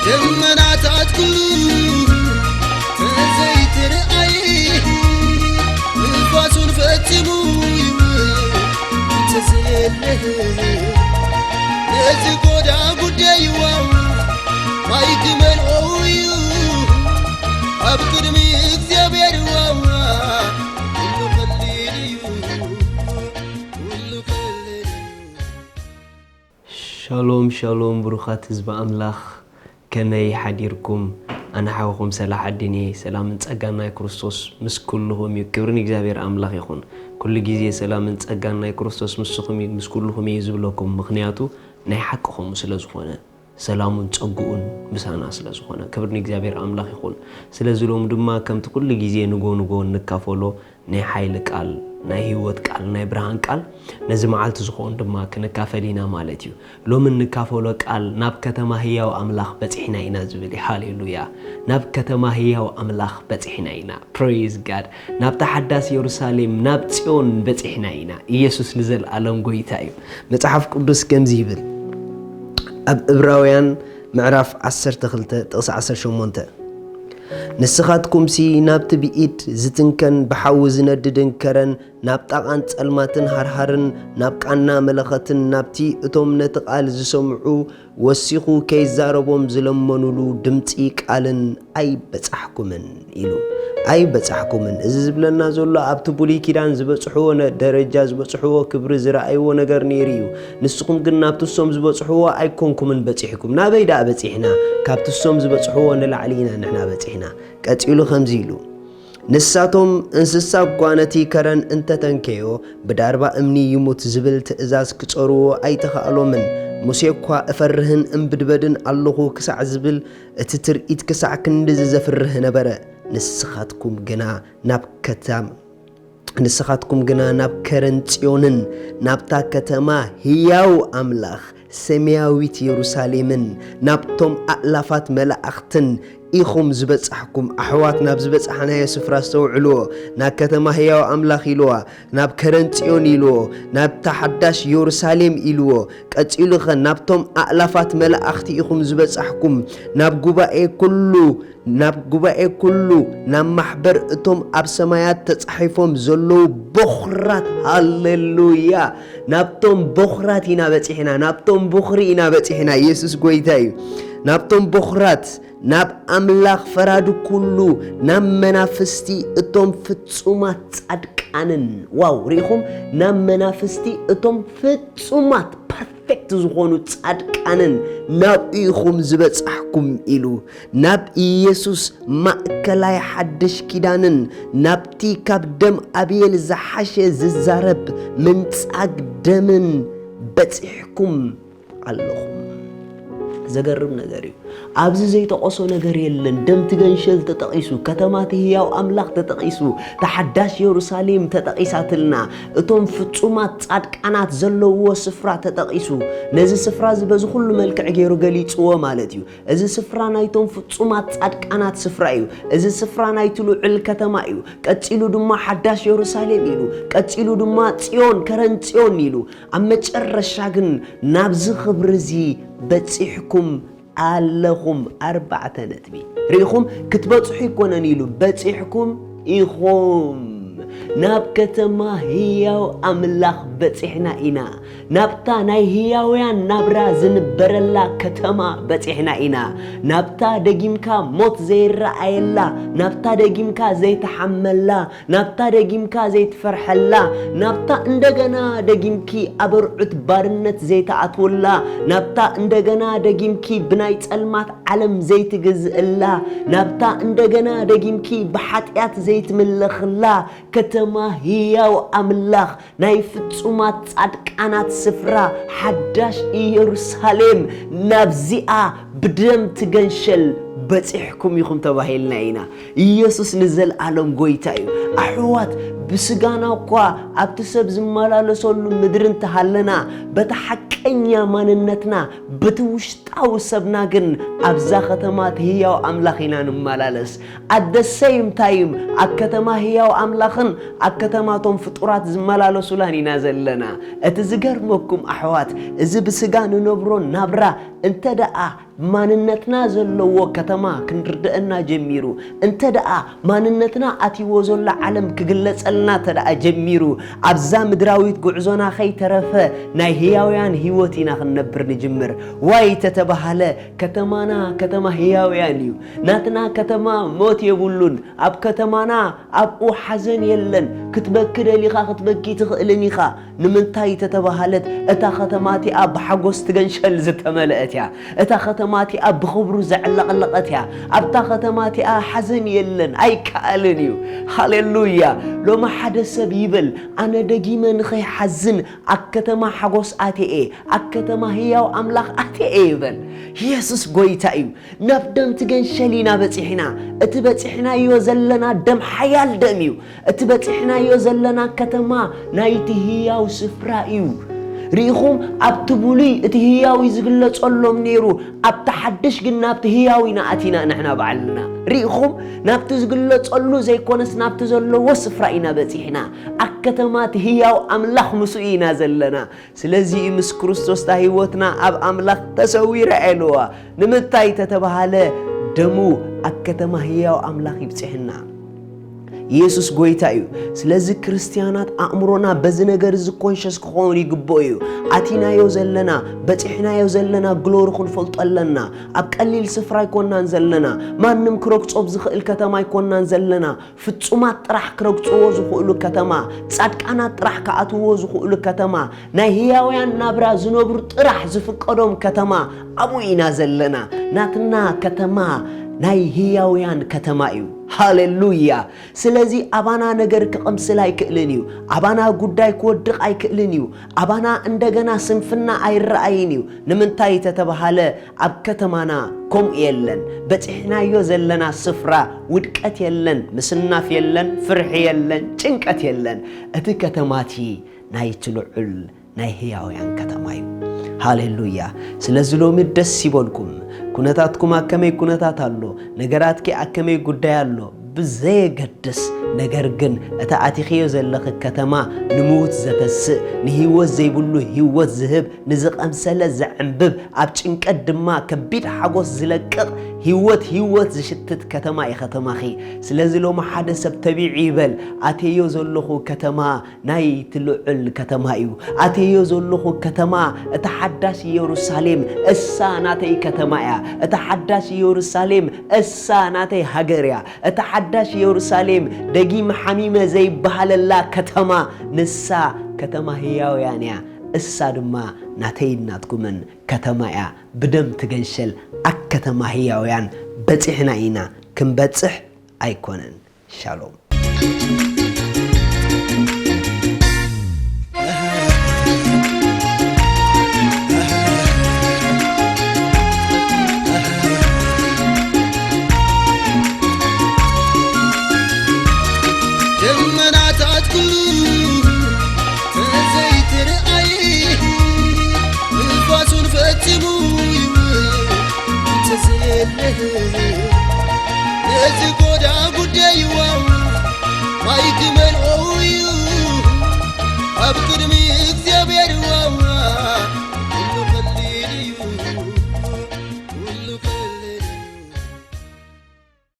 ደመናታት ኩሉ ተዘይትርኣይ፣ ንፋሱን ፈጺሙ ይውል እንተዘየለ፣ ነዚ ጎዳ ጉዳይዋ ማይ ክመልኦ እዩ ኣብ ቅድሚ እግዚኣብሔር ዋዋ። ኩሉ ቀሊል እዩ፣ ኩሉ ቀሊል እዩ። ሻሎም ሻሎም ብሩኻት ህዝቢ ኣምላኽ፣ ከመይ ሓዲርኩም? ኣነ ሓውኹም ሰላሕ ኣዲን እየ። ሰላምን ጸጋን ናይ ክርስቶስ ምስ ኩልኹም እዩ። ክብሪ ንእግዚኣብሔር ኣምላኽ ይኹን። ኩሉ ግዜ ሰላምን ጸጋን ናይ ክርስቶስ ምስኹም እዩ፣ ምስ ኩልኹም እዩ ዝብለኩም፣ ምኽንያቱ ናይ ሓቂ ከምኡ ስለ ዝኾነ፣ ሰላሙን ጸግኡን ምሳና ስለ ዝኾነ፣ ክብሪ ንእግዚኣብሔር ኣምላኽ ይኹን። ስለዚ ሎም ድማ ከምቲ ኩሉ ግዜ ንጎ ንጎ እንካፈሎ ናይ ሓይሊ ቃል፣ ናይ ህይወት ቃል፣ ናይ ብርሃን ቃል ነዚ መዓልቲ ዝኾን ድማ ክንካፈል ኢና ማለት እዩ። ሎም እንካፈሎ ቃል ናብ ከተማ ህያው ኣምላኽ በጺሕና ኢና ዝብል እዩ። ሃሌሉያ! ናብ ከተማ ህያው ኣምላኽ በጺሕና ኢና። Praise God! ናብታ ሓዳስ የሩሳሌም፣ ናብ ጽዮን በጺሕና ኢና። ኢየሱስ ንዘለኣለም ጎይታ እዩ። መጽሓፍ ቅዱስ ከምዚ ይብል፣ ኣብ ዕብራውያን ምዕራፍ ዓሰርተ ክልተ ጥቕሲ ዓሰርተ ሸሞንተ፣ ንስኻትኩምሲ ናብቲ ብኢድ ዝትንከን ብሓዊ ዝነድድን ከረን፣ ናብ ጣቓን ጸልማትን ሃርሃርን፣ ናብ ቃና መለኸትን፣ ናብቲ እቶም ነቲ ቃል ዝሰምዑ ወሲኹ ከይዛረቦም ዝለመኑሉ ድምጺ ቃልን ኣይበጻሕኩምን ኢሉ። ኣይበጻሕኩምን። እዚ ዝብለና ዘሎ ኣብቲ ብሉይ ኪዳን ዝበጽሕዎ ነ-፣ ደረጃ ዝበጽሕዎ ክብሪ ዝረኣይዎ ነገር ነይሩ እዩ። ንስኹም ግን ናብቲ እሶም ዝበጽሕዎ ኣይኮንኩምን በጺሕኩም። ናበይ ደኣ በጺሕና? ካብቲ እሶም ዝበጽሕዎ ንላዕሊ ኢና ንሕና በጺሕና። ቀጺሉ ከምዚ ኢሉ፣ ንሳቶም እንስሳ እኳ ነቲ ከረን እንተተንከዮ ብዳርባ እምኒ ይሙት ዝብል ትእዛዝ ክጸርዎ ኣይተኻእሎምን። ሙሴ እኳ እፈርህን እምብድበድን ኣለኹ ክሳዕ ዝብል እቲ ትርኢት ክሳዕ ክንድዚ ዘፍርህ ነበረ። ንስኻትኩም ግና ናብ ከተማ ንስኻትኩም ግና ናብ ከረን ጽዮንን ናብታ ከተማ ህያው ኣምላኽ ሰማያዊት የሩሳሌምን ናብቶም ኣእላፋት መላእኽትን ኢኹም ዝበጻሕኩም። ኣሕዋት፣ ናብ ዝበጻሕናዮ ስፍራ ኣስተውዕልዎ። ናብ ከተማ ህያው ኣምላኽ ኢልዋ፣ ናብ ከረን ጽዮን ኢልዎ፣ ናብታ ሓዳሽ የሩሳሌም ኢልዎ። ቀጺሉኸ ናብቶም ኣእላፋት መላእኽቲ ኢኹም ዝበጻሕኩም፣ ናብ ጉባኤ ኩሉ ናብ ጉባኤ ኩሉ፣ ናብ ማሕበር እቶም ኣብ ሰማያት ተጻሒፎም ዘለዉ በኹራት። ሃሌሉያ! ናብቶም በኹራት ኢና በጺሕና፣ ናብቶም በኹሪ ኢና በጺሕና። ኢየሱስ ጎይታ እዩ። ናብቶም በኹራት፣ ናብ ኣምላኽ ፈራዲ ኩሉ፣ ናብ መናፍስቲ እቶም ፍጹማት ጻድቃንን። ዋው! ርኢኹም? ናብ መናፍስቲ እቶም ፍጹማት፣ ፐርፌክት ዝኾኑ ጻድቃንን ናብኡ ኢኹም ዝበጻሕኩም ኢሉ። ናብ ኢየሱስ ማእከላይ ሓድሽ ኪዳንን ናብቲ ካብ ደም ኣቤል ዝሓሸ ዝዛረብ ምንጻግ ደምን በጺሕኩም ኣለኹም። ዘገርም ነገር እዩ። ኣብዚ ዘይጠቐሶ ነገር የለን። ደም ትገንሸል ተጠቒሱ፣ ከተማ እቲ ህያው ኣምላኽ ተጠቒሱ፣ እታ ሓዳሽ የሩሳሌም ተጠቒሳትልና፣ እቶም ፍጹማት ጻድቃናት ዘለውዎ ስፍራ ተጠቒሱ። ነዚ ስፍራ እዚ በዚ ኩሉ መልክዕ ገይሩ ገሊጽዎ ማለት እዩ። እዚ ስፍራ ናይቶም ፍጹማት ጻድቃናት ስፍራ እዩ። እዚ ስፍራ ናይቲ ልዑል ከተማ እዩ። ቀጺሉ ድማ ሓዳሽ የሩሳሌም ኢሉ፣ ቀጺሉ ድማ ጽዮን፣ ከረን ጽዮን ኢሉ፣ ኣብ መጨረሻ ግን ናብዚ ክብሪ እዚ በጺሕኩም ኣለኹም። ኣርባዕተ ነጥቢ። ርኢኹም? ክትበጽሑ ኣይኮነን ኢሉ፣ በጺሕኩም ኢኹም። ናብ ከተማ ህያው ኣምላኽ በጺሕና ኢና። ናብታ ናይ ህያውያን ናብራ ዝንበረላ ከተማ በጺሕና ኢና። ናብታ ደጊምካ ሞት ዘይረኣየላ፣ ናብታ ደጊምካ ዘይተሓመላ፣ ናብታ ደጊምካ ዘይትፈርሐላ፣ ናብታ እንደገና ደጊምኪ ኣብ ኣርዑት ባርነት ዘይትኣትወላ፣ ናብታ እንደገና ደጊምኪ ብናይ ጸልማት ዓለም ዘይትግዝእላ፣ ናብታ እንደገና ደጊምኪ ብሓጢኣት ዘይትምለኽላ ከተማ ህያው ኣምላኽ፣ ናይ ፍጹማት ጻድቃናት ስፍራ፣ ሓዳሽ ኢየሩሳሌም፣ ናብዚኣ ብደም ትገንሸል በጺሕኩም ኢኹም ተባሂልና ኢና። ኢየሱስ ንዘለኣለም ጎይታ እዩ። ኣሕዋት፣ ብስጋና እኳ ኣብቲ ሰብ ዝመላለሰሉ ምድሪ እንተሃለና፣ በቲ ሓቀኛ ማንነትና፣ በቲ ውሽጣዊ ሰብና ግን ኣብዛ ከተማ እቲ ህያው ኣምላኽ ኢና ንመላለስ። At the same time ኣብ ከተማ ህያው ኣምላኽን ኣብ ከተማቶም ፍጡራት ዝመላለሱላን ኢና ዘለና። እቲ ዝገርመኩም ኣሕዋት፣ እዚ ብስጋ ንነብሮ ናብራ እንተ ደኣ ማንነትና ዘለዎ ከተማ ክንርድአና ጀሚሩ፣ እንተ ደኣ ማንነትና ኣትይዎ ዘሎ ዓለም ክግለጸልና እንተ ደኣ ጀሚሩ፣ ኣብዛ ምድራዊት ጉዕዞና ከይተረፈ ናይ ህያውያን ህይወት ኢና ክንነብር ንጅምር። ዋይ ተተባሃለ፣ ከተማና ከተማ ህያውያን እዩ። ናትና ከተማ ሞት የብሉን። ኣብ ከተማና ኣብኡ ሓዘን የለን። ክትበኪ ደሊኻ ክትበኪ ትኽእልን ኢኻ። ንምንታይ ተተባሃለት፣ እታ ከተማ እቲኣ ብሓጎስ ትገንሸል ዝተመልአት እያ። እታ ከተማ እቲኣ ብኽብሩ ዘዕለቕለቐት እያ። ኣብታ ከተማ እቲኣ ሓዘን የለን፣ ኣይከኣልን እዩ። ሃሌሉያ። ሎሚ ሓደ ሰብ ይበል፣ ኣነ ደጊመ ንኸይሓዝን ኣብ ከተማ ሓጎስ ኣትየ፣ ኣብ ከተማ ህያው ኣምላኽ ኣትየ ይበል። ኢየሱስ ጎይታ እዩ። ናብ ደም ትገንሸል ኢና በጺሕና። እቲ በጺሕናዮ ዘለና ደም ሓያል ደም እዩ። እቲ በጺሕናዮ ዘለና ከተማ ናይቲ ህያው ስፍራ እዩ። ርኢኹም፣ ኣብቲ ብሉይ እቲ ህያው እዩ ዝግለጸሎም ነይሩ፣ ኣብቲ ሓድሽ ግን ናብቲ ህያው ኢና ኣቲና ንሕና ባዕልና። ርኢኹም፣ ናብቲ ዝግለጸሉ ዘይኮነስ ናብቲ ዘለዎ ስፍራ ኢና በጺሕና። ኣብ ከተማ እቲ ህያው ኣምላኽ ምስኡ ኢና ዘለና። ስለዚ እዩ ምስ ክርስቶስ እታ ህይወትና ኣብ ኣምላኽ ተሰዊራ ኢልዋ። ንምንታይ ተተባሃለ፣ ደሙ ኣብ ከተማ ህያው ኣምላኽ ይብጽሕና። ኢየሱስ ጎይታ እዩ። ስለዚ ክርስትያናት ኣእምሮና በዚ ነገር እዚ ኮንሸስ ክኸውን ይግብኦ እዩ። ኣቲናዮ ዘለና፣ በጺሕናዮ ዘለና ግሎሪ ክንፈልጦ ኣለና። ኣብ ቀሊል ስፍራ ኣይኮናን ዘለና። ማንም ክረግጾ ዝኽእል ከተማ ኣይኮናን ዘለና። ፍጹማት ጥራሕ ክረግጽዎ ዝኽእሉ ከተማ፣ ጻድቃናት ጥራሕ ክኣትውዎ ዝኽእሉ ከተማ፣ ናይ ህያውያን ናብራ ዝነብሩ ጥራሕ ዝፍቀዶም ከተማ ኣብኡ ኢና ዘለና። ናትና ከተማ ናይ ህያውያን ከተማ እዩ። ሃሌሉያ! ስለዚ ኣባና ነገር ክቕምስል ኣይክእልን እዩ። ኣባና ጉዳይ ክወድቕ ኣይክእልን እዩ። ኣባና እንደገና ስንፍና ኣይረኣይን እዩ። ንምንታይ ተተባሃለ፣ ኣብ ከተማና ከምኡ የለን። በጺሕናዮ ዘለና ስፍራ ውድቀት የለን፣ ምስናፍ የለን፣ ፍርሒ የለን፣ ጭንቀት የለን። እቲ ከተማ እቲ ናይቲ ልዑል ናይ ህያውያን ከተማ እዩ። ሃሌሉያ! ስለዚ ሎሚ ደስ ይበልኩም። ኩነታትኩም ኣብ ከመይ ኩነታት ኣሎ፣ ነገራትኪ ኣብ ከመይ ጉዳይ ኣሎ ብዘየገድስ፣ ነገር ግን እታ ኣቲኽዮ ዘለኺ ከተማ ንምዉት ዘተስእ፣ ንህይወት ዘይብሉ ህይወት ዝህብ፣ ንዝቐምሰለ ዘዕንብብ፣ ኣብ ጭንቀት ድማ ከቢድ ሓጎስ ዝለቅቕ፣ ህይወት ህይወት ዝሽትት ከተማ እዩ ከተማኺ። ስለዚ ሎሚ ሓደ ሰብ ተቢዑ ይበል፣ ኣትየዮ ዘለኹ ከተማ ናይቲ ልዑል ከተማ እዩ። ኣትየዮ ዘለኹ ከተማ፣ እታ ሓዳሽ ኢየሩሳሌም፣ እሳ ናተይ ከተማ እያ። እታ ሓዳሽ ኢየሩሳሌም፣ እሳ ናተይ ሃገር እያ። እታ ሓዳሽ ኢየሩሳሌም፣ ደጊም ሓሚመ ዘይበሃለላ ከተማ፣ ንሳ ከተማ ህያውያን እያ። እሳ ድማ ናተይን ናትኩምን ከተማ እያ። ብደም ትገንሸል ኣብ ከተማ ህያውያን በጺሕና ኢና። ክንበጽሕ ኣይኮነን። ሻሎም። ደመናታት ኩሉ ተዘይትርኣይ፣ ንፋሱን ፈጺሙ ይውል እንተዘየለ፣ ነዚ